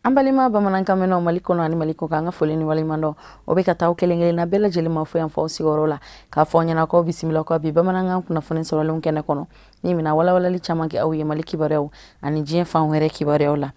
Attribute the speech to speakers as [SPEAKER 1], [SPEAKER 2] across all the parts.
[SPEAKER 1] An balima bamanankan mɛnnaw Mali kɔnɔ ani Mali kɔkan, an ka foli ni waleɲumandɔn o bɛ ka taa aw kelen kelenna bɛɛ lajɛlen ma fo yan fɔ aw sigiyɔrɔ la, k'a fɔ aw ɲɛna k'aw bisimila ko bi bamanankan kunnafoni sɔrɔlenw kɛnɛ kɔnɔ min bɛna walawalali caman kɛ aw ye Mali kibaruyaw ani diɲɛ fan wɛrɛ kibaruyaw la.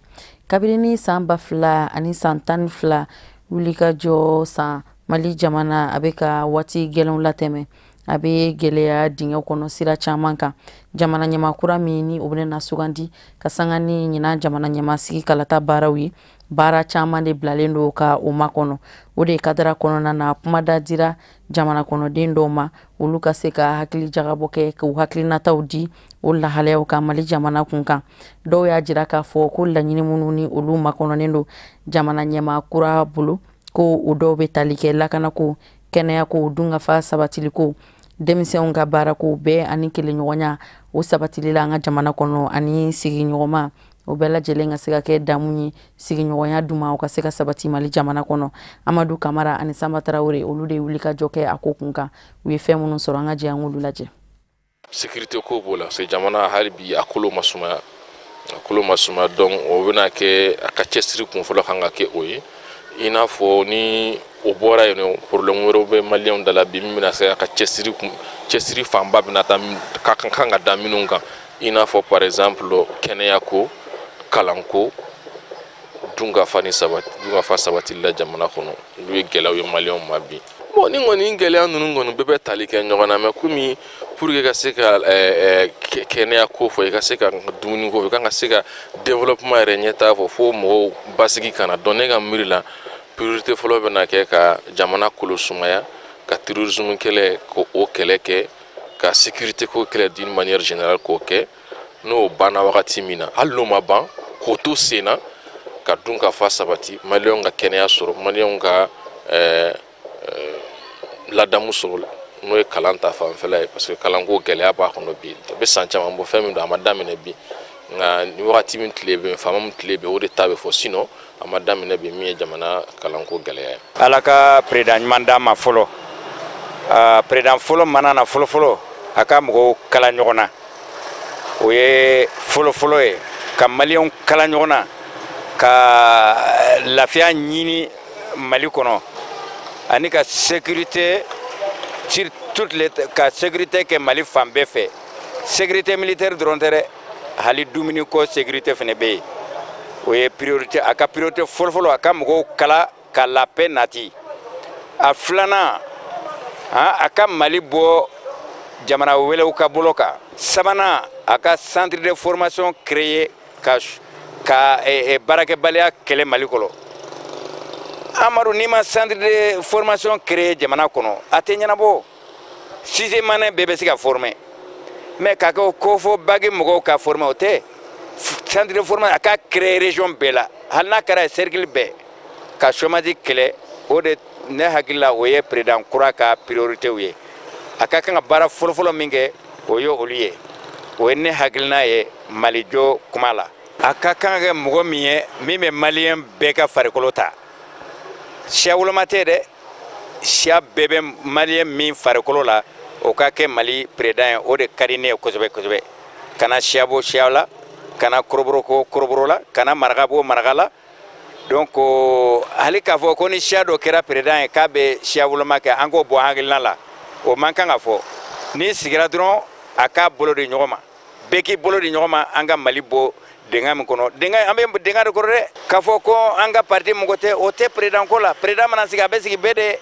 [SPEAKER 1] Kabini ni san 2012 wulikajɔ san, Mali jamana a bɛ ka waati gɛlɛnw latɛmɛ, a bɛ gɛlɛya dingɛ kɔnɔ sira caman kan. Jamana ɲɛmaa kura min ni o bɛna sugandi ka sanga ni ɲinan jamana ɲɛmaa sigi kalata baaraw ye, baara caman de bilalen don ka o makɔnɔ. O de kadara kɔnɔna na, kumada dira jamana kɔnɔden dɔw ma, olu ka se ka hakili jagabɔ kɛ k'u hakilinataw di o lahalayaw kan Mali jamana kun kan. Dɔw y'a jira k'a fɔ ko laɲini minnu ni olu makɔnɔnen don jamana ɲɛmaa kura bolo, ko o dɔw bɛ tali kɛ lakanako, kɛnɛyako, dunkafa sabatiliko, denmisɛnw ka baarako bɛɛ ani kelenɲɔgɔnya o sabatili la an ka jamana kɔnɔ, ani sigiɲɔgɔnma o bɛɛ lajɛlen ka se ka kɛ damu ye, sigiɲɔgɔnya duman o ka se ka sabati Mali jamana kɔnɔ. Amadu Kamara ani Sanba Tarawele, olu de ye wulikajɔ kɛ a ko kun kan. U ye fɛn minnu sɔrɔ, an ka jɛ an k'olu lajɛ.
[SPEAKER 2] Sécurité ko b'o la, parce que jamana hali bi a kolo ma sumaya, a kolo ma sumaya. Donc o bɛna kɛ a ka cɛsiri kun fɔlɔ kan ka kɛ o ye. I n'a fɔ ni o bɔra yen nɔ, problème wɛrɛw bɛ maliyɛnw da la bi min bɛna se ka cɛsiri kun, cɛsiri fanba bɛna taa ka kan ka da minnu kan, i n'a fɔ par exemple kɛnɛya ko, kalanko, dunkafa ni sabati, dunkafa sabatili la jamana kɔnɔ. Olu ye gɛlɛyaw ye maliyɛnw ma bi. Bon, ni kɔni gɛlɛya ninnu kɔni bɛɛ bɛ tali kɛ ɲɔgɔn na, mais komi pour que ka se ka kɛnɛya ko fɔ, i ka se ka dumuni ko fɔ, i kan ka se ka développement yɛrɛ ɲɛtaa fɔ, fo mɔgɔw basigi ka na. Donc ne ka miiri la, priorité fɔlɔ bɛna kɛ ka jamana kolo sumaya, ka terrorisme kɛlɛ, k'o kɛlɛ kɛ, ka sécurité ko kɛlɛ d'une manière générale k'o kɛ. N'o banna wagati min na, hali n'o ma ban, k'o to sen na, ka dun ka fa sabati, maliyɛnw ka kɛnɛya sɔrɔ, maliyɛnw ka ladamu sɔrɔ, n'o ye kalan ta fanfɛla ye, parce que kalanko gɛlɛya b'a kɔnɔ bi. A bɛ san caman bɔ, fɛn min don, a ma daminɛ bi, nka ni wagati min tile bɛ, faama min tile bɛ, o de ta bɛ fɔ. Sinon a ma daminɛ bi min ye jamana kalanko gɛlɛya ye.
[SPEAKER 3] Ala ka président ɲuman d'an ma fɔlɔ. Président fɔlɔ mana na fɔlɔ fɔlɔ, a ka mɔgɔw kala ɲɔgɔn na, o ye fɔlɔ fɔlɔ ye, ka maliyɛnw kala ɲɔgɔn na, ka lafiya ɲini Mali kɔnɔ, ani ka sécurité sur toutes les, ka sécurité kɛ Mali fan bɛɛ fɛ. Sécurité militaire dɔrɔn tɛ dɛ, hali dumuni ko sécurité fɛnɛ bɛ yen. O ye priorité, a ka priorité fɔlɔ-fɔlɔ, a ka mɔgɔw kala ka la paix nati. A filanan, a ka Mali bɔ jamana wɛrɛw ka bolo kan. Sabanan, a ka centre de formation créer ka baarakɛbaliya kɛlɛ Mali kɔnɔ. Amadu, n'i ma centre de formation créer jamana kɔnɔ, a tɛ ɲɛnabɔ. Sixième année bɛɛ bɛ se ka former, mais k'a kɛ ko fɔ bac mɔgɔw ka former, o tɛ. Centre de formation, a ka créer région bɛɛ la, hali n'a kɛra cercle bɛɛ, ka chômage kɛlɛ. O de ne hakili la, o ye président kura ka priorité ye. A ka kan ka baara fɔlɔfɔlɔ min kɛ, o ye olu ye. O ye ne hakilina ye Malijɔ kuma la. A ka kan ka kɛ mɔgɔ min ye min bɛ maliyɛn bɛɛ ka farikolo ta, siya woloma tɛ dɛ, siya bɛɛ bɛ maliyɛn min farikolo la, o ka kɛ Mali président ye. O de ka di ne ye kosɛbɛ kosɛbɛ. Kana siya bɔ siya la, kana koroboro ko koroboro la, kana maraka bɔ maraka la. Donc hali k'a fɔ ko ni siya dɔ kɛra président ye k'a bɛ siya woloma kɛ, an k'o bɔ hakilina la, o man kan ka fɔ. N'i sigira dɔrɔn, a k'a bolo di ɲɔgɔn ma, bɛɛ k'i bolo di ɲɔgɔn ma, an ka Mali bɔ dingɛ min kɔnɔ. Dingɛ, an bɛ dingɛ de kɔrɔ dɛ. K'a fɔ ko an ka parti mɔgɔ tɛ, o tɛ président ko la. Président mana sigi, a bɛ sigi bɛɛ de.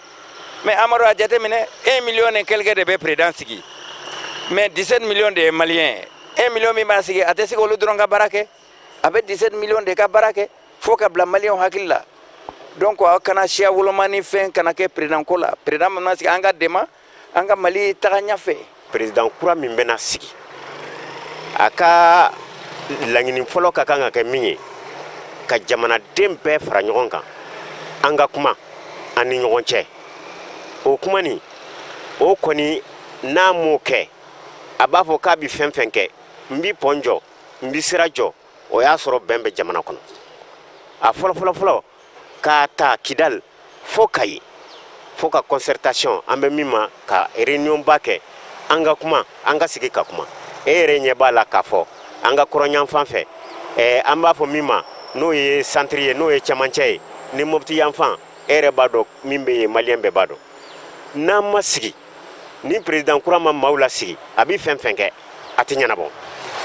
[SPEAKER 3] Mais Amadu, a jateminɛ, 1 million ni quelque de bɛ président sigi, mais 17 millions de ye maliyɛn ye. 1 million min b'a sigi, a tɛ se k'olu dɔrɔn ka baara kɛ, a bɛ 17 millions de ka baara kɛ. Fo ka bila maliyɛnw hakili la. Donc aw kana siya woloma ni fɛn kana kɛ président ko la. Président mana sigi, an ka dɛmɛ, an ka Mali taga ɲɛfɛ.
[SPEAKER 4] Président kura min bɛna sigi, a ka laɲini fɔlɔ ka kan ka kɛ min ye, ka jamanaden bɛɛ fara ɲɔgɔn kan, an ka kuma an ni ɲɔgɔn cɛ. O kuma nin, o kɔni n'a m'o kɛ, a b'a fɔ k'a bɛ fɛn fɛn kɛ, n b'i pɔn jɔ, n b'i sira jɔ, o y'a sɔrɔ bɛn bɛ jamana kɔnɔ. A fɔlɔ fɔlɔ fɔlɔ, k'a ta Kidal fo Kayi, fo ka concertation, an bɛ min ma ka réunion ba kɛ, an ka kuma, an ka sigi ka kuma. E yɛrɛ ɲɛ b'a la k'a fɔ an ka kɔrɔnyanfan fɛ, an b'a fɔ min ma N'o ye centre ye, n'o ye cɛmancɛ ye, ni Mopti yanfan, e yɛrɛ b'a dɔn min bɛ yen, maliyɛn bɛɛ b'a dɔn. N'an ma sigi, ni président kura ma maaw lasigi, a bɛ fɛn fɛn kɛ, a tɛ ɲɛnabɔ.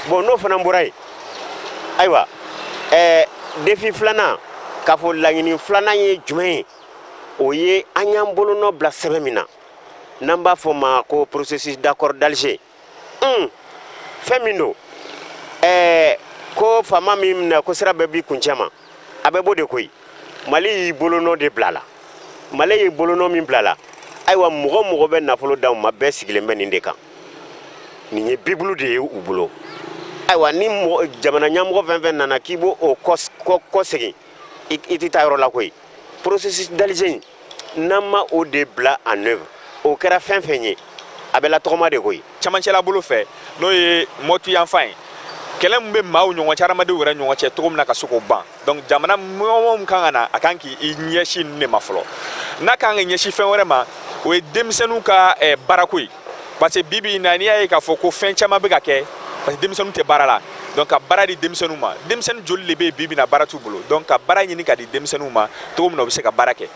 [SPEAKER 4] Bon, n'o fana bɔra yen, ayiwa, défi filanan, k'a fɔ laɲini filanan ye jumɛn ye? O ye an y'an bolonɔ bila sɛbɛn min na, n'an b'a fɔ ma ko processus d'accord d'Alger. Fɛn min don, ko faama min minɛ ko sira bɛɛ b'i kuncɛ ma, a bɛ bɔ de koyi. Mali y'i bolonɔ de bila la. Mali y'i bolonɔ min bila la, ayiwa, mɔgɔ mɔgɔ bɛ nafolo d'aw ma, bɛɛ sigilen bɛ nin de kan. Nin ye bibulu de ye u bolo. Ayiwa, ni jamana ɲɛmɔgɔ fɛn fɛn nana k'i b'o o kɔ segin, i tɛ taa yɔrɔ la koyi. Processus d'Alger in, n'an ma o de bila en œuvre, o kɛra fɛn fɛn ye, a bɛ latɔgɔma de koyi.
[SPEAKER 5] Camancɛla bolo fɛ, n'o ye Mɔti yanfan ye, kɛlɛ min bɛ maaw ɲɔgɔn cɛ, hadamadenw yɛrɛ ɲɔgɔn cɛ, cogo min na ka se k'o ban. Donc jamana mɔgɔ min kan ka na, a kan k'i ɲɛsin ninnu de ma fɔlɔ. N'a kan ka ɲɛsin fɛn wɛrɛ ma, o ye denmisɛnninw ka baarako ye, parce que bi bi in na, n'i y'a ye k'a fɔ ko fɛn caman bɛ ka kɛ, parce que denmisɛnninw tɛ baara la. Donc ka baara di denmisɛnninw ma. Denmisɛnnin joli de bɛ yen bi bi in na, baara t'u bolo? Donc ka baara ɲini ka di denmisɛnninw ma cogo min na u bɛ se ka baara kɛ.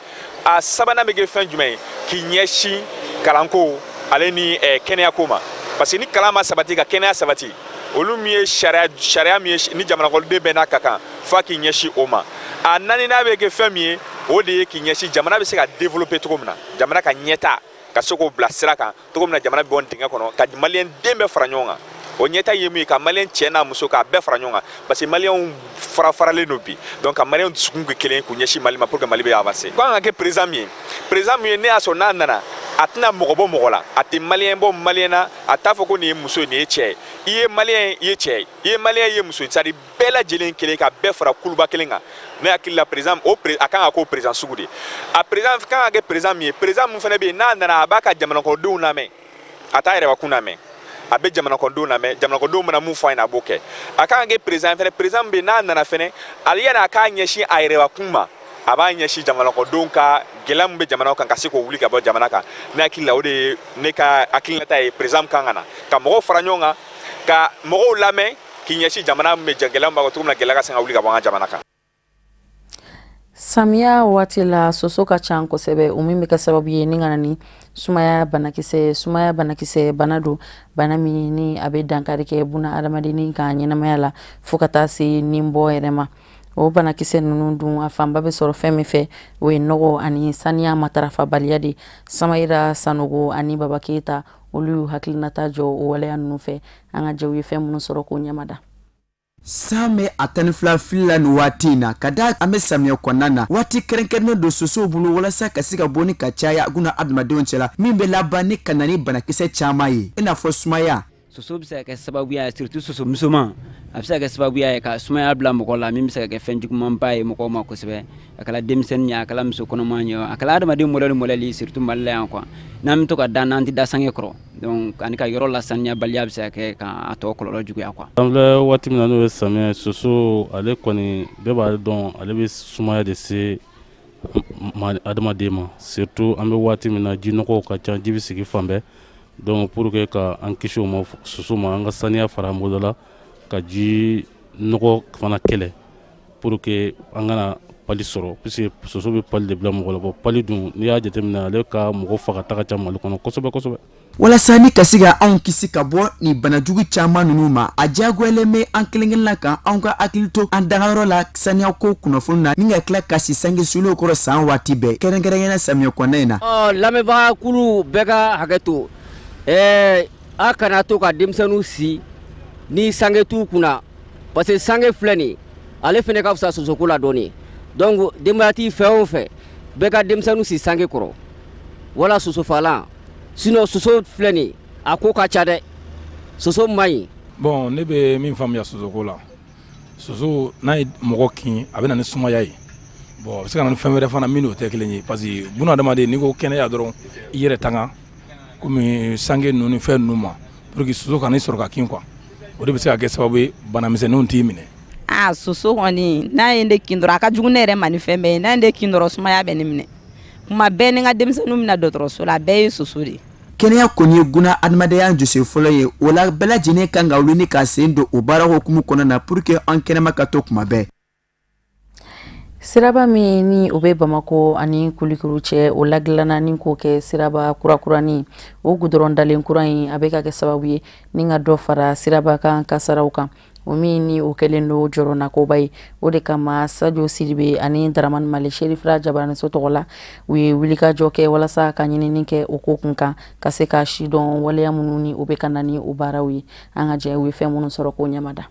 [SPEAKER 5] A sabanan bɛ kɛ fɛn jumɛn ye? K'i ɲɛsin kalanko ale ni kɛnɛyako ma, parce que ni kalan ma sabati ka kɛnɛya sabati, olu min ye sariya min ye ni jamanakɔnɔden bɛɛ n'a ka kan, f'a k'i ɲɛsin o ma. A naaninan bɛ kɛ fɛn min ye, o de ye k'i ɲɛsin jamana bɛ se ka développer cogo min na, jamana ka ɲɛta ka se k'o bila sira kan cogo min na, jamana bɛ bɔ dingɛ kɔnɔ, ka maliyɛn den bɛɛ fara ɲɔgɔn kan. O ɲɛta ye mun ye? Ka maliyɛn cɛ n'a muso k'a bɛɛ fara ɲɔgɔn kan, parce que maliyɛnw fara faralen don bi. Donc ka maliyɛnw dusukun kɛ kelen k'u ɲɛsin Mali ma pour que Mali bɛ avancer. Ko an ka kɛ président min ye, président min ye ne y'a sɔrɔ n'a nana, a tɛna mɔgɔ bɔ mɔgɔ la, a tɛ maliyɛn bɔ maliyɛn na, a t'a fɔ ko nin ye muso ye, nin ye cɛ ye. I ye maliyɛn ye, i ye cɛ ye, i ye maliyɛn, i ye muso ye, c'est à dire bɛɛ lajɛlen kelen, ka bɛɛ fara kuluba kelen kan. Ne hakili la, président o, a kan ka k'o président sugu de ye. A président kan ka kɛ président min ye, président min fana bɛ yen, n'a nana, a b'a ka jamanakɔnɔdenw lamɛn, a t'a yɛrɛbakun lamɛn, a bɛ jamanakɔnɔdenw lamɛn. Jamanakɔnɔdenw mana mun fɔ a ɲɛna, a b'o kɛ. A kan ka kɛ président fɛnɛ, président min bɛ yen, n'a nana fɛnɛ, ale yanni a k'a ɲɛsin a yɛrɛbakun ma, a b'a ɲɛsin jamanakɔnɔdenw ka gɛlɛya min bɛ jamana kan, ka se k'o wuli ka bɔ jamana kan. Ne hakili la, o de ye ne ka hakilinata ye. Président min kan ka na ka mɔgɔw fara ɲɔgɔn kan, ka mɔgɔw lamɛn, k'i ɲɛsin jamana min bɛ gɛlɛya min b'a kan, cogo min na gɛlɛya ka se ka wuli ka bɔ an ka jamana kan.
[SPEAKER 1] Samiya waati la, soso ka ca kosɛbɛ, o min bɛ kɛ sababu ye ni ka na ni sumaya banakisɛ. Sumaya banakisɛ bana don, bana min ni a bɛ dankari kɛ buna adamadennin ka ɲɛnamaya la fo ka taa se nin bɔ yɛrɛ ma. O banakisɛ ninnu dun, a fanba bɛ sɔrɔ fɛn min fɛ, o ye nɔgɔ ani saniya matarafabaliya de. Samayira Sanogo ani Baba Keyita, olu y'u hakilinata jɔ o waleya ninnu fɛ. An ka jɛw ye fɛn minnu sɔrɔ k'o ɲɛmada.
[SPEAKER 6] San bɛ a 12 fili la nin waati in na, ka da an bɛ samiyɛ kɔnɔna na, waati kɛrɛnkɛrɛnnen don sosow bolo walasa ka se ka bɔ ni ka caya guna adamadenw cɛla, min bɛ laban ni ka na ni banakisɛ caman ye, i n'a fɔ sumaya.
[SPEAKER 7] Soso bɛ se ka kɛ sababuya ye, surtout soso musoman, a bɛ se ka kɛ sababuya ye ka sumaya bila mɔgɔ la, min bɛ se ka kɛ fɛn jugumanba ye mɔgɔw ma kosɛbɛ. A kɛra denmisɛnnin ye, a kɛra muso kɔnɔma ye, a kɛra adamaden mɔdɛli mɔdɛli, surtout Mali la yan quoi. N'an bɛ to ka da, n'an tɛ da sange kɔrɔ, donc ani ka yɔrɔ lasaniyabaliya bɛ se ka kɛ k'a tɔ kɔlɔlɔ juguya quoi.
[SPEAKER 2] An filɛ waati min na, n'o ye samiyɛ, soso ale kɔni, bɛɛ b'a dɔn, ale bɛ sumaya de se adamaden ma, surtout an bɛ waati min na, jinɔgɔw ka ca, ji bɛ sigi fan bɛɛ. Donc pour que ka an kisi o ma, soso ma, an ka saniya fara an bolo la, ka ji nɔgɔ fana kɛlɛ pour que an kana pali sɔrɔ, puisque soso bɛ pali de bila mɔgɔ la. Bon, pali dun, n'i y'a jateminɛ, ale ka mɔgɔ fagata ka ca Mali kɔnɔ kosɛbɛ kosɛbɛ.
[SPEAKER 6] Walasa ni ka se ka anw kisi ka bɔ nin banajugu caman ninnu ma, a diyagoyalen bɛ an kelen kelenna kan anw ka hakili to an dagayɔrɔ la saniyako kunnafoni na, ni ka tila ka si sange sulenw kɔrɔ san waati bɛɛ, kɛrɛnkɛrɛnnenya samiyɛ kɔnɔna in na.
[SPEAKER 8] Ɔ, lamɛnbaga kulu bɛɛ ka hakɛ to, a kana to ka denmisɛnninw si ni sange t'u kunna, parce que sange filɛ nin, ale fɛnɛ ka fisa sosoko la dɔɔni. Donc denbayatigi fɛn o fɛn, bɛɛ ka denmisɛnninw si sange kɔrɔ wala sosofalan, sinon soso filɛ nin, a ko ka ca dɛ, soso man ɲi.
[SPEAKER 9] Bon, ne bɛ min faamuya sosoko la, soso n'a ye mɔgɔ kin, a bɛ na ni sumaya ye. Bon, a bɛ se ka na ni fɛn wɛrɛ fana min n'o tɛ kelen ye, parce que bunadamaden, n'i ko kɛnɛya dɔrɔn, i yɛrɛ tanga komi sange ninnu ni fɛn ninnu ma, pour que soso kana i sɔrɔ ka kin quoi. O de bɛ se ka kɛ sababu ye banamisɛnninw t'i minɛ.
[SPEAKER 10] Aa, soso kɔni, n'a ye ne kin dɔrɔn, a ka jugu ne yɛrɛ ma ni fɛn bɛɛ ye. N'a ye ne kin dɔrɔn, sumaya bɛ ne minɛ. Kuma bɛɛ ni n ka denmisɛnninw bɛna dɔgɔtɔrɔso la, a bɛɛ ye soso de ye.
[SPEAKER 6] Kɛnɛya kɔni ye guna adamadenya jɔsen fɔlɔ ye. O la, bɛɛ lajɛlen kan ka wuli ni ka sen don o baara hokumu kɔnɔna na pour que an kɛnɛma ka to kuma bɛɛ.
[SPEAKER 1] Siraba min ni o bɛ Bamakɔ ani Kulikoro cɛ, o ladilanna ni k'o kɛ siraba kurakurani, o gudɔrɔn dalen kura in, a bɛ ka kɛ sababu ye ni ka dɔ fara siraba kan kasaraw kan, o min ni o kɛlen don jɔrɔnakoba ye. O de kama, Sadio Sidibe ani Daramani Mali Serifila Jabaraniso tɔgɔ la, u ye wulikajɔ kɛ walasa ka ɲinini kɛ o ko kun kan, ka se ka si dɔn waleya minnu ni o bɛ ka na ni o baaraw ye. An ka jɛ u ye fɛn minnu sɔrɔ k'o ɲɛmada.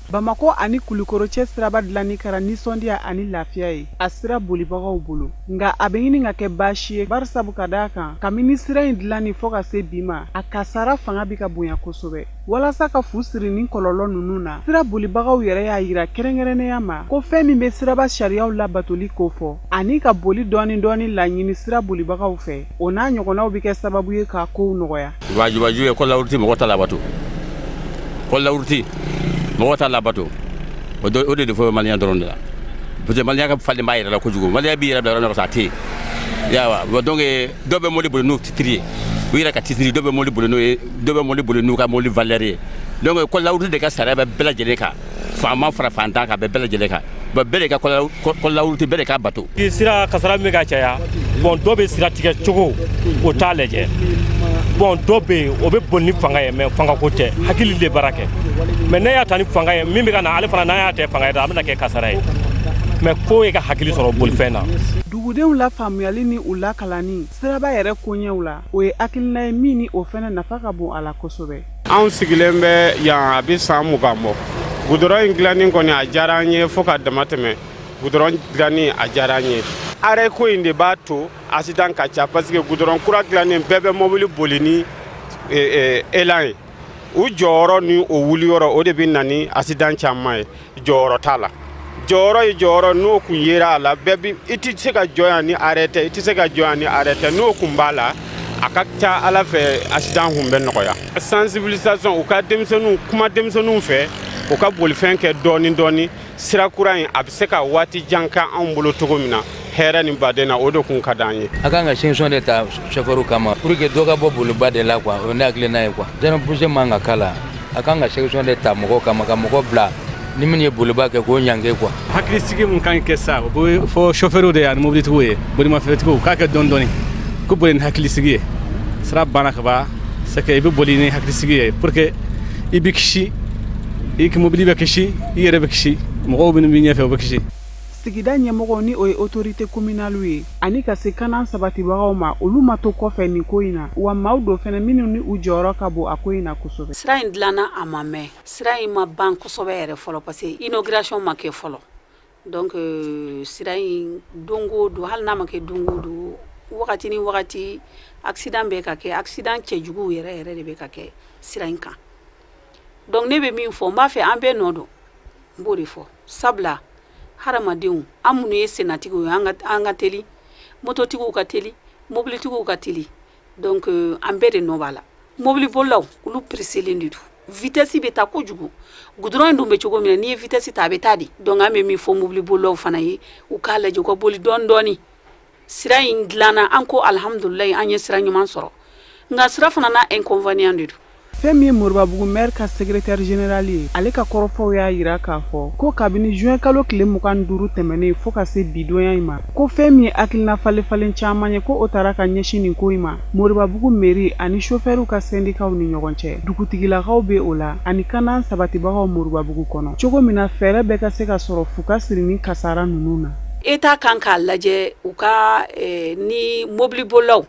[SPEAKER 11] Bamakɔ ani Kulukoro cɛ siraba dilanni kɛra nisɔndiya ani lafiya ye a sira bolibagaw bolo, nka a bɛ ɲini ka kɛ baasi ye, barisabu ka d'a kan, kabini sira in dilanni fɔ ka se bi ma, a kasara fanga bɛ ka bonya kosɛbɛ. Walasa ka fu siri nin kɔlɔlɔ ninnu na, sira bolibagaw yɛrɛ y'a yira kɛrɛnkɛrɛnnenya ma ko fɛn min bɛ siraba sariyaw labatoli kofɔ ani ka boli dɔɔni dɔɔni laɲini sira bolibagaw fɛ, o n'a ɲɔgɔnnaw bɛ kɛ sababu ye k'a kow nɔgɔya.
[SPEAKER 12] Wajubaju ye code la route mɔgɔ t'a labato, code la route mɔgɔ t'a labato, o de fɔ maliyɛn dɔrɔn de la, parce que maliyɛn ka falen b'a yɛrɛ la kojugu. Maliyɛn b'i yɛrɛ bila yɔrɔ min na, a tɛ yen yawa. Bon, donc dɔw bɛ mobili boli n'u titre ye, u yɛrɛ ka titre, dɔw bɛ mobili boli n'o ye, dɔw bɛ mobili boli n'u ka mobili valeur ye. Donc code la route de ka sariya bɛ bɛɛ lajɛlen kan, faama fara fantan kan, a bɛ bɛɛ lajɛlen kan. Bon, bɛɛ de ka code la route, bɛɛ de k'a bato.
[SPEAKER 13] Sira kasara min bɛ ka caya, bon, dɔw bɛ sira tigɛ cogo o t'a lajɛ. Bon, dɔw bɛ yen, o bɛ boli ni fanga ye, mais fanga ko tɛ, hakili de baara kɛ. Mais ne y'a ta ni fanga ye, min bɛ ka na ale fana, n'a y'a tɛ fanga ye, a bɛna kɛ kasara ye. Mais fo e ka hakili sɔrɔ bolifɛn na.
[SPEAKER 11] Dugudenw lafaamuyali ni u lakalanni siraba yɛrɛ koɲɛw la, o ye hakilina ye min ni o fɛnɛ nafa ka bon a la kosɛbɛ.
[SPEAKER 14] Anw sigilen bɛ yan, a bɛ san 20 bɔ. Gudɔrɔn in dilanni kɔni, a diyara an ye fo ka dama tɛmɛ. Gudɔrɔn dilanni, a diyara an ye. Arrêt ko in de b'a to accident ka ca, parce que gudɔrɔn kura dilannen, bɛɛ bɛ mobili boli ni élan ye. U jɔyɔrɔ ni o wuliyɔrɔ, o de bɛ na ni accident caman ye. Jɔyɔrɔ t'a la, jɔyɔrɔ ye jɔyɔrɔ, n'o kun yera a la, bɛɛ bi i tɛ se ka jɔ yan ni arrêt tɛ, i tɛ se ka jɔ yan ni arrêt tɛ. N'o kun b'a la, a ka ca Ala fɛ, accident kun bɛ nɔgɔya. Sensibilisation, u ka denmisɛnninw kuma denmisɛnninw fɛ, u ka bolifɛn kɛ dɔɔni dɔɔni. Sira kura in, a bɛ se ka waati jan kɛ anw bolo cogo min na, hɛrɛ ni baden na, o de kun ka d'an ye.
[SPEAKER 15] A kan ka sanction de ta chauffeur kama pour que dɔ ka bɔ boliba de la quoi. O ye ne hakilina ye quoi. Zone poussée man ka k'a la. A kan ka sanction de ta mɔgɔw kama, ka mɔgɔ bila ni min ye boliba kɛ, k'o ɲange quoi.
[SPEAKER 16] Hakilisigi mun kan kɛ sa, o bɛ fɔ chauffeur de ye ani mobilitigiw ye, bolimafɛntigiw, k'a kɛ dɔɔni dɔɔni, ko boli ni hakilisigi ye. Sira banna ka ban, c'est que i bɛ boli ni hakilisigi ye pour que i bɛ kisi, i ka mobili bɛ kisi, i yɛrɛ bɛ kisi, mɔgɔw minnu b'i ɲɛfɛ, o bɛ kisi.
[SPEAKER 11] Sigida ɲɛmɔgɔw, ni o ye autorité communale ye, ani ka se kana sabatibagaw ma, olu ma to kɔfɛ nin ko in na, wa maaw do fɛnɛ minnu ni u jɔyɔrɔ ka bon a ko in na kosɛbɛ.
[SPEAKER 17] Sira in dilanna, a ma mɛn, sira in ma ban kosɛbɛ yɛrɛ fɔlɔ, parce que inauguration ma kɛ fɔlɔ. Donc sira in, don o don, hali n'a ma kɛ don o don, wagati ni wagati, accident bɛ ka kɛ, accident cɛjuguw yɛrɛ yɛrɛ de bɛ ka kɛ sira in kan. Donc ne bɛ min fɔ, n b'a fɛ an bɛɛ nɔ don, n b'o de fɔ, sabula hadamadenw, an minnu ye sennatigiw ye, an ka teli, mototigiw ka teli, mobilitigiw ka teli. Donc an bɛɛ de nɔ b'a la. Mobilibolilaw, olu pressélen de don, vitesse bɛ taa kojugu. Goudron in dun bɛ cogo min na, n'i ye vitesse ta, a bɛ taa de. Donc an bɛ min fɔ mobilibolilaw fana ye, u k'a lajɛ, u ka boli dɔɔni dɔɔni. Sira in dilanna, an ko alihamudulilayi, an ye sira ɲuman sɔrɔ, nka sira fana n'a inconvénient de don.
[SPEAKER 11] Fɛn min ye Moribabugu maire ka secrétaire général ye, ale ka kɔrɔfɔw y'a yira k'a fɔ ko kabini juin kalo tile 25 tɛmɛnen fo ka se bidonya in ma, ko fɛn min ye hakilina falen-falen caman ye, ko o taara ka ɲɛsin nin ko in ma Moribabugu mairie ani chauffeurw ka syndicatw ni ɲɔgɔn cɛ. Dugutigilakaw bɛ o la ani kana sabatibagaw Moribabugu kɔnɔ, cogo min na fɛɛrɛ bɛɛ ka se ka sɔrɔ fu ka siri ni kasara ninnu na.
[SPEAKER 17] État kan k'a lajɛ u ka ni mobilibolilaw,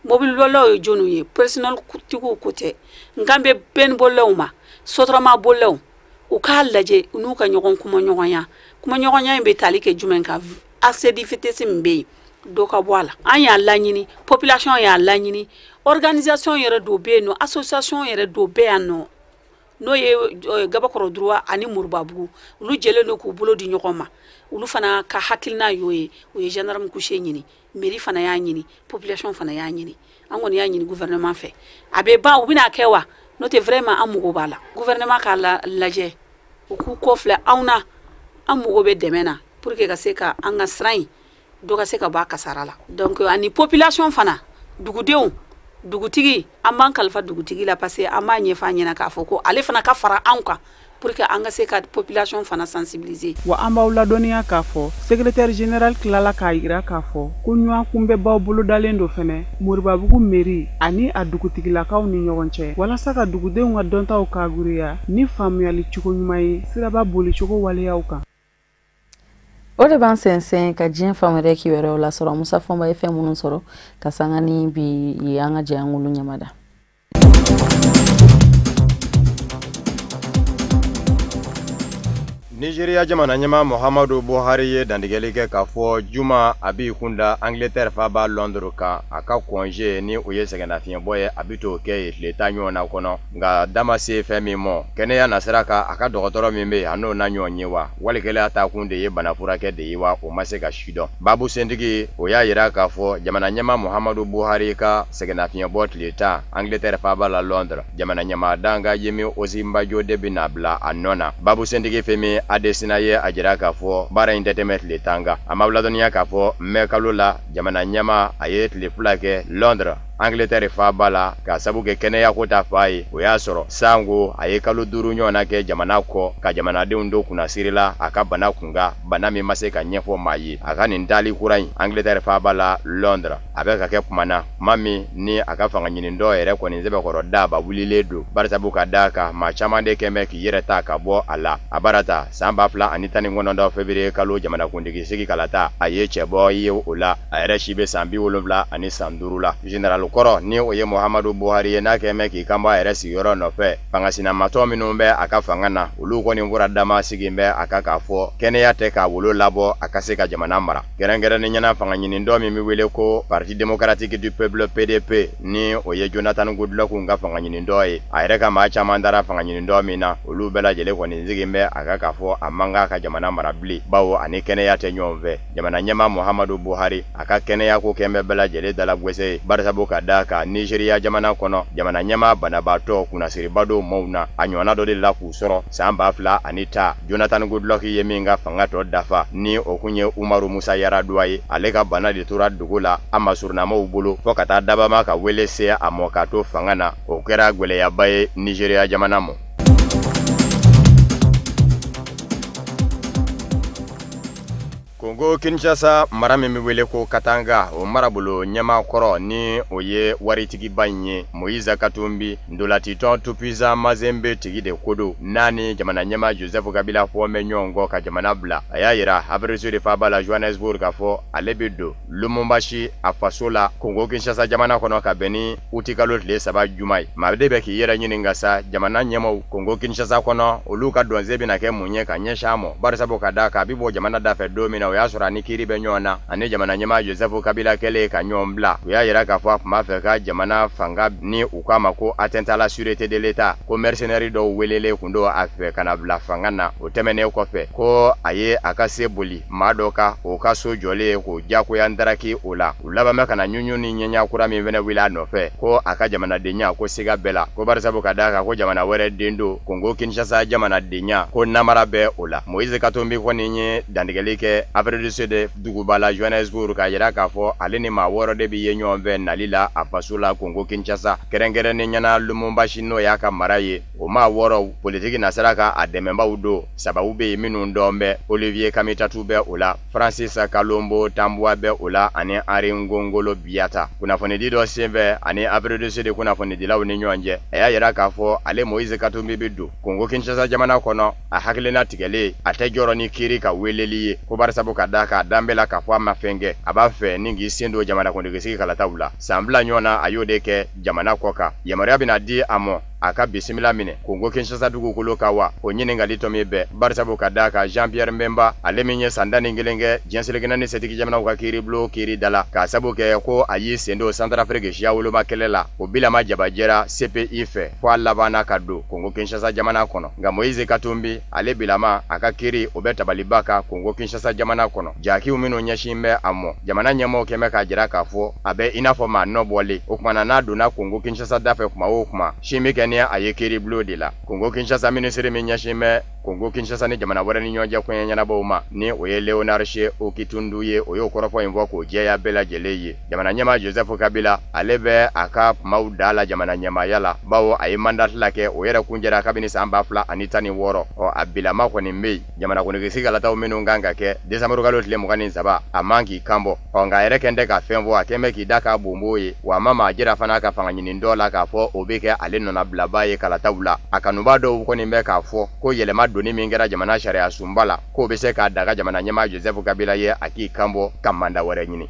[SPEAKER 17] mobilibolilaw ye jɔnniw ye? Personnel tigiw ko tɛ, nka n bɛ bɛn bolilaw ma, sotrama bolilaw, u k'a lajɛ u n'u ka ɲɔgɔn kumaɲɔgɔnya. Kumaɲɔgɔnya in bɛ tali kɛ jumɛn kan? Excès de vitesse min bɛ yen, dɔ ka bɔ a la. An y'a laɲini, population y'a laɲini, organisation yɛrɛ dɔw bɛ yen nɔ, association yɛrɛ dɔw bɛ yan nɔ, n'o ye Gabakɔrɔ droit ani Moribabugu, olu jɛlen don k'u bolo di ɲɔgɔn ma. Olu fana ka hakilina y'o ye, u ye gendarme couché ɲini, mairie fana y'a ɲini, population fana y'a ɲini, an kɔni y'a ɲini gouvernement fɛ. A bɛ ban, u bɛna kɛ wa? N'o tɛ, vraiment, an mago b'a la. Gouvernement k'a lajɛ, u k'u kɔ filɛ anw na, an mago bɛ dɛmɛ na pour que ka se ka an ka sira in dɔ ka se ka bɔ a kasara la. Donc ani population fana, dugudenw. Dugutigi, an b'an kalifa dugutigi la, parce que an b'a ɲɛfɔ a ɲɛna k'a fɔ ko ale fana ka fara anw kan pour que an ka se ka population fana sensibiliser.
[SPEAKER 11] Wa an b'aw ladɔnniya k'a fɔ secrétaire général tilala k'a yira k'a fɔ ko ɲɔgɔn kunbɛbaw bolodalen do fɛnɛ Moribabugu mairie ani a dugutigilakaw ni ɲɔgɔn cɛ, walasa ka dugudenw ka dɔntaw kaguriya ni faamuyali cogo ɲuman ye siraba bolicogo waleyaw kan.
[SPEAKER 1] O de b'an sɛnsɛn ka diɲɛ fan wɛrɛ kibaruyaw lasɔrɔ. Musa Fɔnba ye fɛn minnu sɔrɔ ka sanga ni bi ye, an ka jɛ an k'olu ɲamada.
[SPEAKER 18] Nigeria jamana ɲɛmaa Muhammadu Buhari ye dantigɛli kɛ k'a fɔ juma a b'i kunda Angleterre faaba Londres kan. A ka congé ni o ye sɛgɛnnafiɲɛbɔ ye, a bɛ t'o kɛ yen tile 10 ɲɔgɔn na kɔnɔ. Nka da ma se fɛn min ma, kɛnɛya nasira kan, a ka dɔgɔtɔrɔ min bɛ yen, a n'o na ɲɔgɔn ye wa walikɛla ta kun de ye bana furakɛ de ye wa, o ma se ka si dɔn. Babu sentigi o y'a yira k'a fɔ jamana ɲɛmaa Muhammadu Buhari ka sɛgɛnnafiɲɛbɔ tile 10 Angleterre faaba la Londres, jamana ɲɛmaa dankan Yemi Osinbajo de bɛna bila a nɔ na. Babu sentigi fɛn min Adesina ye a jira k'a fɔ baara in tɛ tɛmɛ tile 10 kan. A ma ladɔnniya k'a fɔ mɛ kalo la jamana ɲɛmaa a ye tile 2 kɛ Londres, Angleterre faaba la, k'a sabu kɛ kɛnɛyako ta fa ye. O y'a sɔrɔ sango a ye kalo 5 ɲɔgɔnna kɛ jamana kɔ ka jamanadenw do kunnasiri la a ka bana kunkan, bana min ma se ka ɲɛfɔ maa ye. A ka nin taali kura in Angleterre faaba la Londres, a bɛ ka kɛ kuma na kuma min ni a ka fanga ɲini dɔw yɛrɛ kɔni sɛbɛkɔrɔ daba wulilen don, barisabu ka d'a kan maa caman de kɛn bɛ k'i yɛrɛ ta ka bɔ a la. A baara ta san 2019 février kalo jamanakuntigi sigi kalata, a ye cɛbɔ ye o la. A yɛrɛ si bɛ san 75 la. Général kɔrɔ ni o ye Muhammadu Buhari ye, n'a kɛn bɛ k'i kanbɔ a yɛrɛ sigiyɔrɔ nɔfɛ, fanga sinamatɔ minnu bɛ a ka fanga na, olu kɔni fura dama sigi bɛ a kan k'a fɔ kɛnɛya tɛ k'a wolo labɔ a ka se ka jamana mara. Kɛrɛnkɛrɛnnen ɲɛna fanga ɲini dɔ min bɛ wele ko Parti démocratique du peuple PDP, ni o ye Jonathan Goodluck ka fanga ɲini dɔ ye, a yɛrɛ ka maa caman dara fanga ɲini dɔ min na, olu bɛɛ lajɛlen kɔni sigi bɛ a kan k'a fɔ a man kan ka jamana mara bilen, bawo ani kɛnɛya tɛ ɲɔgɔn fɛ. Jamana ɲɛmaa Muhammadu Buhari a ka kɛnɛya ko kɛn bɛ bɛɛ lajɛlen dalagwɛsɛ ye, barisabu ka d'a kan Nigeria jamana kɔnɔ jamana ɲɛmaa banabaatɔ kunnasiriba dɔw maaw na, a ɲɔgɔnna dɔ de la k'u sɔrɔ san 2010. Jonathan Goodluck ye min ka fanga tɔ dafa ni o kun ye Umaru Musa Yar'Adua ye, ale ka bana de tora dugu la a masurunnamaw bolo fo ka taa dabama ka wele se a mɔ k'a to fanga na. O kɛra gwɛlɛyaba ye Nigeria jamana ma. Kongo Kinshasa mara min bɛ wele ko Katanga, o marabolo ɲɛmaa kɔrɔ ni o ye waritigiba in ye Moïse Katumbi, ndolatitɔn Tout-Puissant Mazembe tigi de ko don, n'a ni jamana ɲɛmaa Joseph Kabila fɔ bɛ ɲɔgɔn kɔ ka jamana bila. A y'a yira Afrique du Sud faaba la Johannesburg k'a fɔ ale bɛ don Lubumbashi a faso la Kongo Kinshasa jamana kɔnɔ ka bɛn ni utikalo tile 3 juma ye. Maa de bɛ k'i yɛrɛ ɲininka sa, jamana ɲɛmaaw Kongo Kinshasa kɔnɔ olu ka dɔnse bɛna kɛ mun ye ka ɲɛsin a ma, barisabu ka d'a kan a bɛ bɔ jamana dafɛ don min na, o y'a sɔrɔ ani kiiri bɛ ɲɔgɔn na, ani jamana ɲɛmaa Joseph Kabila kɛlen ka ɲɔgɔn bila. U y'a yira k'a fɔ a tun b'a fɛ ka jamana fanga ni u k'a ma ko atteinte à la sûreté de l'État, ko mercenaires dɔw welelen kun don a fɛ ka na bila fanga na. O tɛmɛnen kɔfɛ ko a ye a ka se boli maa dɔ kan, o ka so jɔlen k'o diyagoya ndaraki o la. U laban bɛ ka na ɲuɲu ni ɲɛɲa kura min fɛnɛ wuli a nɔfɛ, ko a ka jamanadenya ko siga bɛɛ la, ko barisabu ka d'a kan ko jamana wɛrɛ den don, Kongo Kinshasa jamanadenya ko namara bɛ o la. Moïse Katumbi kɔni ye dantigɛli kɛ Afrique du Sud duguba la Johannesburg k'a yira k'a fɔ ale ni maa 6 de bɛ ye ɲɔgɔn fɛ nali la a faso la Kongo Kinshasa, kɛrɛnkɛrɛnnen ɲɛna Lubumbashi n'o y'a ka mara ye. O maa 6 politiki nasira ka a dɛmɛbaw don, sababu bɛ yen minnu dɔn bɛ, Olivier Kamitatu bɛ o la, Francis Kalombo Tambwa bɛ o la, ani Henri Ngongolo Biata. Kunnafonidi dɔ senfɛ ani Afrique du Sud kunnafonidilaw ni ɲɔgɔn cɛ, a y'a yira k'a fɔ ale Moïse Katumbi bɛ don Kongo Kinshasa jamana kɔnɔ, a hakilina tigɛlen a tɛ jɔrɔ ni kiiri ka weleli ye, ko barisabu ka d'a kan a dan bɛɛ la k'a fɔ a ma fɛn kɛ, a b'a fɛ ni k'i sen don jamanakuntigi sigi kalataw la. San 2 ɲɔgɔn na a y'o de kɛ jamana kɔ kan. Yamaruya bɛna di a ma a ka bisimila minɛ Kongo Kinshasa dugukolo kan wa, o ɲininkali tɔ min bɛɛ, barisabu ka d'a kan Jean Pierre Mbemba ale min ye san 11 kɛ diɲɛ seleke naani setigi jamanaw ka kiiribulon kiiri da la k'a sabu kɛ ko a y'i sen don Centrafrique siya woloma kɛlɛ la, o bilama jabajɛra CPI fɛ fo a labanna ka don Kongo Kinshasa jamana kɔnɔ. Nka Moïse Katumbi ale bilama a ka kiiri o bɛ tabaliba kan Kongo Kinshasa jamana kɔnɔ. Jakiw minnu ɲɛsin bɛ a mɔ, jamana ɲɛmaaw kɛn bɛ k'a jira k'a fɔ a bɛ i n'a fɔ maa nɔ bɔlen. O tuma na n'a donna Kongo Kinshasa dafɛ kuma o kuma, sin bɛ kɛ ni a ye kiiribulon de la. Kongo Kinshasa minisiri min ɲɛsin bɛ Kongo Kinshasa ni jamana wɛrɛ ni ɲɔgɔn cɛ koɲɛ ɲɛnabɔw ma, ni o ye Léonard She Okitundu ye, o y'o kɔrɔfɔ in fɔ k'o jɛya bɛɛ lajɛlen ye. Jamana ɲɛmaa Joseph Kabila, ale bɛ a ka kumaw da la jamana ɲɛmaaya la, bawo a ye mandat la kɛ, o yɛrɛ kun jɛra kabini san 2016. Ɔ, a bilama kɔni bɛ yen, jamanakuntigi kalataw minnu kan ka kɛ décembre kalo tile 23, a man k'i kan bɔ. Ɔ, nka a yɛrɛ kɛn tɛ ka fɛn fɔ, a kɛn bɛ k'i da k'a bonbo ye, wa a ma maa jira fana ka fanga ɲini dɔ la k'a fɔ o bɛ kɛ ale nɔnabilaba ye kalataw la. A kanubaa dɔw kɔni bɛ k'a fɔ ko yɛlɛma donni min kɛra jamana sariya sunba la, k'o bɛ se k'a daga jamana ɲɛmaa Joseph Kabila ye a k'i kan bɔ ka manda wɛrɛ ɲini.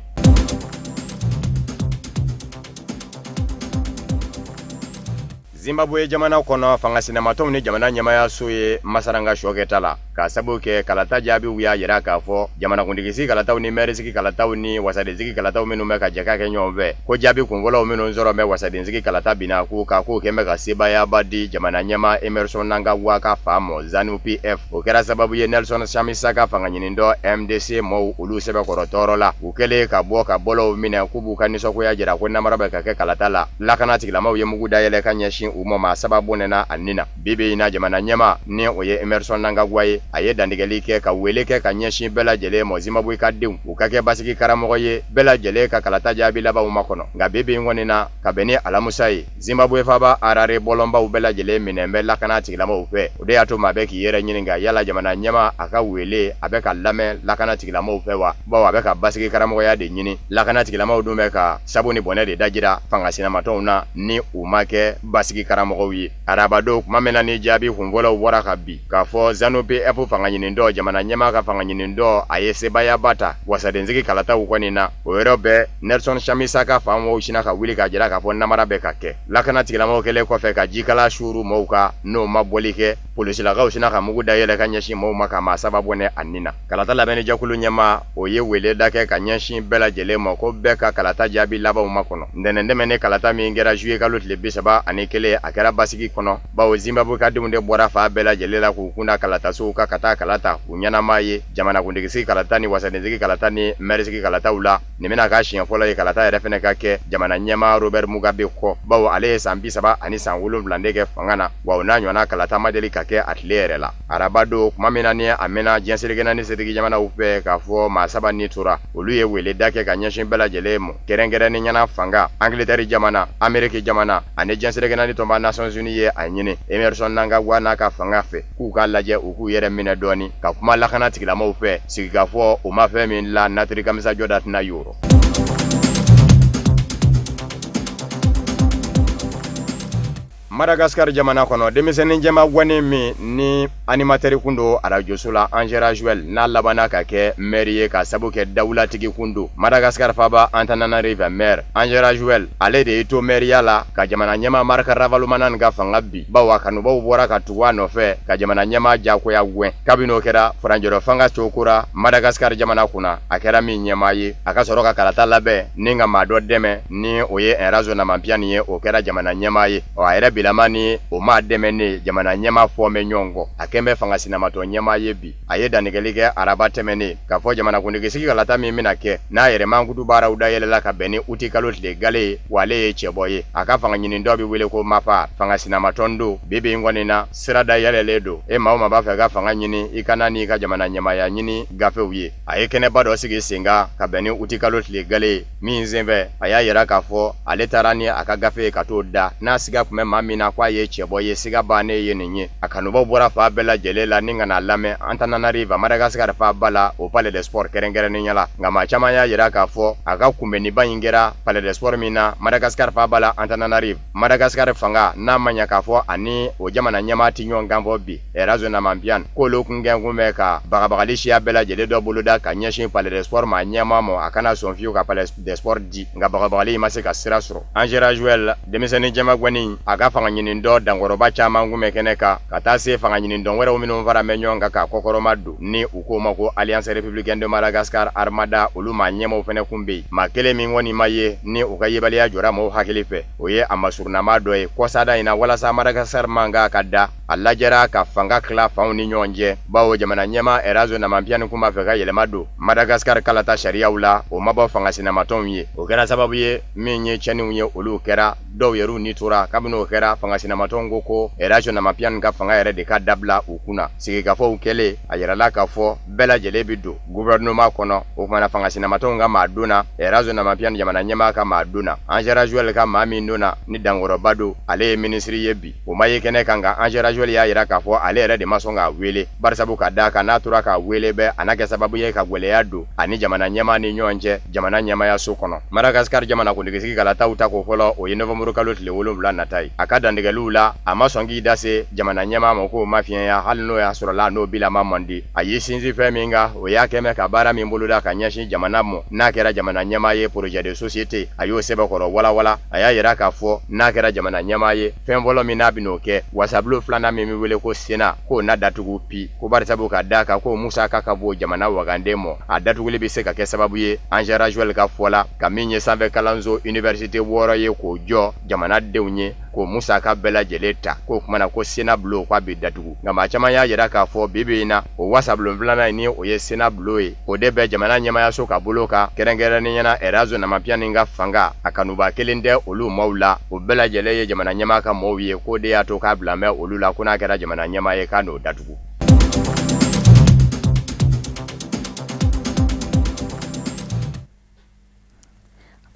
[SPEAKER 18] Zimbabwe jamana kɔnɔ, fanga sinamatɔnw ni jamana ɲɛmaayaso ye masaranga sɔ kɛta la, k'a sababu kɛ kalata jaabiw y'a yira k'a fɔ jamanakuntigisigi kalataw ni mɛrisigi kalataw ni wasadensigi kalataw minnu bɛ ka jɛ ka kɛ ɲɔgɔn fɛ, ko jaabi kunfɔlɔw minnu sɔrɔ bɛ wasadensigi kalata binna k'u kan, k'o kɛn bɛ ka sebaayaba di jamana ɲɛmaa Emerson Mnangagwa ka fa mɔ ZANU PF. O kɛra sababu ye Nelson Chamisa ka fanga ɲinindɔ MDC mɔw, olu sɛbɛkɔrɔ tɔɔrɔ la. U kɛlen ka bɔ ka bɔlɔw minɛ k'u b'u ka nisɔngoya jira ko namara bɛ ka kɛ kalata la, lakana tigilamaw ye mugu dayɛlɛ ka ɲɛsin u ma, maa saba bɔnɛna a nin na. Bi bi in na, jamana ɲɛmaa, ni o ye Emerson Mnangagwa ye, a ye dantigɛli kɛ ka wele kɛ ka ɲɛsin bɛɛ lajɛlen ma, Zimbabwe ka denw, u ka kɛ basigi karamɔgɔ ye, bɛɛ lajɛlen ka kalata jaabi labanw makɔnɔ. Nka bi bi in kɔni na, ka bɛn ni alamusa ye, Zimbabwe faaba Harare bɔlɔnbaw bɛɛ lajɛlen minɛ bɛ lakana tigilamaw fɛ. O de y'a to maa bɛɛ k'i yɛrɛ ɲininka yala jamana ɲɛmaa a ka wele a bɛ ka lamɛn lakana tigilamaw fɛ wa, bawo a bɛ ka basigi karamɔgɔya de ɲini. Lakana tigilamaw dun bɛ ka sabu ni bɔnɛ de dajira fanga sinamatɔnw na ni u ma kɛ basigi karamɔgɔw ye. Arabadon, kuma min na ni jaabi kunfɔlɔw bɔra ka bi k'a fɔ ZANU PF fanga ɲinindɔ, jamana ɲɛmaa ka fanga ɲinindɔ, a ye sebaayaba ta wasadensigi kalataw kɔni na, o yɔrɔ bɛɛ Nelson Chamisa ka fanw sina ka wuli k'a jira k'a fɔ namara bɛ ka kɛ. Lakana tigilamaw kɛlen kɔfɛ ka jikala suuru mɔɔw kan, n'o ma bɔli kɛ, polisilakaw sina ka mugu dayɛlɛ ka ɲɛsin mɔɔw ma ka maa saba bɔnɛ a nin na. Kalata labɛnni jɛkulu ɲɛmaa, o ye wele da kɛ ka ɲɛsin bɛɛ lajɛlen ma ko bɛɛ ka kalata jaabi labanw makɔnɔ. Ntɛnɛn tɛmɛnen, kalata min kɛra juillet kalo tile 31, a kɛra basigi kɔnɔ, bawo Zimbabwe ka denw de bɔra fan bɛɛ lajɛlen la k'u kunda kalatasow kan ka taa kalata u ɲɛnama ye jamanakuntigisigi kalata ni wasadensigi kalata ni mɛrisigi kalataw la. Nin bɛna k'a siɲɛ fɔlɔ ye kalata yɛrɛ fɛnɛ ka kɛ jamana ɲɛmaa Robert Mugabe kɔ, bawo ale ye san 37 de kɛ fanga na, wa o n'a ɲɔgɔnna kalata ma deli ka kɛ a tile yɛrɛ la. Araba don, kuma min na ni a mɛnna diɲɛ seleke naani setigi jamanaw fɛ k'a fɔ maa saba ni tora, olu ye wele da kɛ ka ɲɛsin bɛɛ lajɛlen ma, kɛrɛnkɛrɛnnen ɲɛna fanga Angleterre jamana, Ameriki jamana ani diɲɛ seleke naani tɔnba Nations Unies ye a ɲini Emerson Mnangagwa n'a ka fanga fɛ k'u k'a lajɛ u k'u yɛrɛ minɛ dɔɔni ka kuma lakana tigilamaw fɛ. Sigikafɔ o ma fɛn min la, natiri kamisa jɔda tɛna yɔrɔ. Madagascar jamana kɔnɔ, denmisɛnnin jɛma gwanin min ni animateur kun don arajoso la, Andry Rajoelina, n'a labanna ka kɛ maire ye ka sabu kɛ dawulatigi kun don Madagascar faaba Antananarivo, maire Andry Rajoelina, ale de y'i to maire la ka jamana ɲɛmaa Marc Ravalomanana ka fanga bi, bawo a kanubaw bɔra ka tugu a nɔfɛ ka jamana ɲɛmaa jagoya gɛn. Kabini o kɛra, furancɛrɔ fanga cokora Madagascar jamana kunna. A kɛra min ɲɛmaa ye, a ka sɔrɔ ka kalata labɛn ni ka maa dɔ dɛmɛ, ni o ye Rajaonarimampianina ye, o kɛra jamana ɲɛmaa ye. Ɔ, a yɛrɛ bilama ni o maa dɛmɛ ne jamana ɲɛmaa fɔ bɛ ɲɔgɔn kɔ, a kɛn bɛ fanga sinamatɔ ɲɛmaa ye bi. A ye dantigɛli kɛ araba tɛmɛnen k'a fɔ jamanakuntigisigi kalata min bɛna kɛ n'a yɛrɛ mankutu baaraw dayɛlɛla ka bɛn ni uti kalo tile gale ye, wa ale ye cɛbɔ ye. A ka fanga ɲini dɔ bɛ wele ko MAPAR, fanga sinamatɔn don. Bi bi in kɔni na, sira dayɛlɛlen don, e maa o maa b'a fɛ ka fanga ɲini, i kana n'i ka jamana ɲɛmaaya ɲini gafew ye. A ye kɛnɛba dɔ sigi sen kan ka bɛn ni uti kalo tile gale ye min senfɛ, a y'a yira k'a fɔ ale taara ni a ka gafe ye ka t'o da n'a siga tun bɛ maa min na k'a ye cɛbɔ ye. Siga bannen ye nin ye. A kanubaw bɔra fan bɛɛ lajɛlen la ni ka n'a lamɛn Antananarivo, Madagascar faaba la, o Palais des Sports kɛrɛnkɛrɛnnenya la. Nka maa caman y'a yira k'a fɔ a ka kunbɛnniba in kɛra Palais des Sports min na Madagascar faaba la Antananarivo, Madagascar fanga n'a ma ɲɛ k'a fɔ ani o jamana ɲɛmaa tɛ ɲɔgɔn kan fɔ bi, Rajaonarimampianina, k'olu kun kɛn kun bɛ ka bagabagali siya bɛɛ lajɛlen dɔ boloda ka ɲɛsin Palais des Sports maa ɲɛmaa ma, a kana sɔn fiyewu ka Palais des Sports di. Nka bagabagali ma se ka sira sɔrɔ. Andry Rajoelina, denmisɛnnin jɛma gɔni, a ka fanga ɲini dɔ dankɔrɔba caman kun bɛ kɛnɛ kan, ka taa se fanga ɲini dɔn wɛrɛw minnu fara bɛ ɲɔgɔn kan k'a kɔkɔrɔma don, ni u k'o ma ko Alliance républicaine de Madagascar Armada, olu maa ɲɛmaw fɛnɛ kun bɛ yen. Maa kelen min kɔni ma ye ni u ka yebaliya jɔra maaw hakili fɛ, o ye a masurunnama dɔ ye kɔsada in na. Walasa Madagascar mankan ka da, a lajɛra ka fanga tila fanw ni ɲɔgɔn cɛ, bawo jamana ɲɛmaa Rajaonarimampianina kun b'a fɛ ka yɛlɛma don Madagascar kalata sariyaw la. O ma bɔ fanga sinamatɔnw ye, o kɛra sababu ye min ye cɛninw ye, olu kɛra. Dɔw yɛrɛw ni tora. Kabini o kɛra, fanga sinamatɔnw ko ko Erazo Namapian ka fanga yɛrɛ de ka dabila u kunna. Sigikafɔw kɛlen, a yirala k'a fɔ bɛɛ lajɛlen bɛ don gouvernement kɔnɔ. O kumana, fanga sinamatɔnw ka maa donna, Erazo Namapian jamana ɲɛmaa ka maa donna, Ange Rajoel ka maa min donna ni dankɔrɔba don, ale ye minisiri ye bi, o ma ye kɛnɛ kan. Nka Ange Rajoel y'a yira k'a fɔ ale yɛrɛ de ma sɔn k'a wele, barisabu ka d'a kan n'a tora k'a wele bɛɛ, a n'a kɛ sababu ye ka gwɛlɛya don ani jamana ɲɛmaa ni ɲɔgɔn cɛ jamana ɲɛmayaso kɔnɔ. Madagasikar jamana kuntigisigi kalataw ta ko fɔlɔ, o ye novanburu kalo tile 7 nata ye. A ka dantigɛliw la, a ma sɔn k'i da se jamana ɲɛmaa ma k'o ma fiɲɛya, hali n'o y'a sɔrɔla n'o bilama man di. A y'i sinsin fɛn min kan, o y'a kɛmɛ ka baara min boloda ka ɲɛsin jamana ma n'a kɛra jamana ɲɛmaa ye, projet de société, a y'o sɛbɛkɔrɔ walawala. A y'a yira k'a fɔ n'a kɛra jamana ɲɛmaa ye, fɛn fɔlɔ min n'a bɛn'o kɛ, wasabulon filanan min bɛ wele ko Sénat, k'o na datugu pi, ko barisabu ka d'a kan ko musaka ka bon jamana waganden mɔ, a datuguli bɛ se ka kɛ sababu ye, Ange Rajoel ka fɔ la, ka min ye sanfɛ kalanso université 6 ye k'o jɔ jamana denw ye, k'o musaka bɛɛ lajɛlen ta, k'o kumana ko Sénat bulon k'a bɛ datugu. Nka maa caman y'a yira k'a fɔ bi bi in na, o wasabulon filanan in, ni o ye Sénat bulon ye, o de bɛ jamana ɲɛmayaso ka bolo kan, kɛrɛnkɛrɛnnenya la Erazo Namapian ka fanga, a kanuba kelen tɛ olu maaw la, o bɛɛ lajɛlen ye jamana ɲɛmaa ka maaw ye, k'o de y'a to k'a bila mɛ olu la ko n'a kɛra jamana ɲɛmaa ye k'a n'o datugu.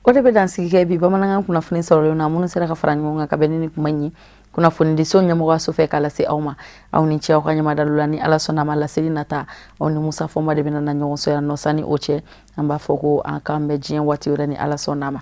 [SPEAKER 1] O de bɛ dansigi kɛ bi bamanankan kunnafoni sɔrɔlenw na, minnu sera ka fara ɲɔgɔn kan ka bɛn ni nin kuma in ye kunnafonidiso ɲɛmɔgɔyaso fɛ k'a lase aw ma. Aw ni ce aw ka ɲɛmadalu la. Ni Ala sɔnna a ma, laseli nata, aw ni Musa Fɔnba de bɛna na ɲɔgɔn sɔrɔ yan nɔ. Sanni o cɛ, an b'a fɔ ko an k'an bɛn diɲɛ waati wɛrɛ ni Ala sɔnna a ma.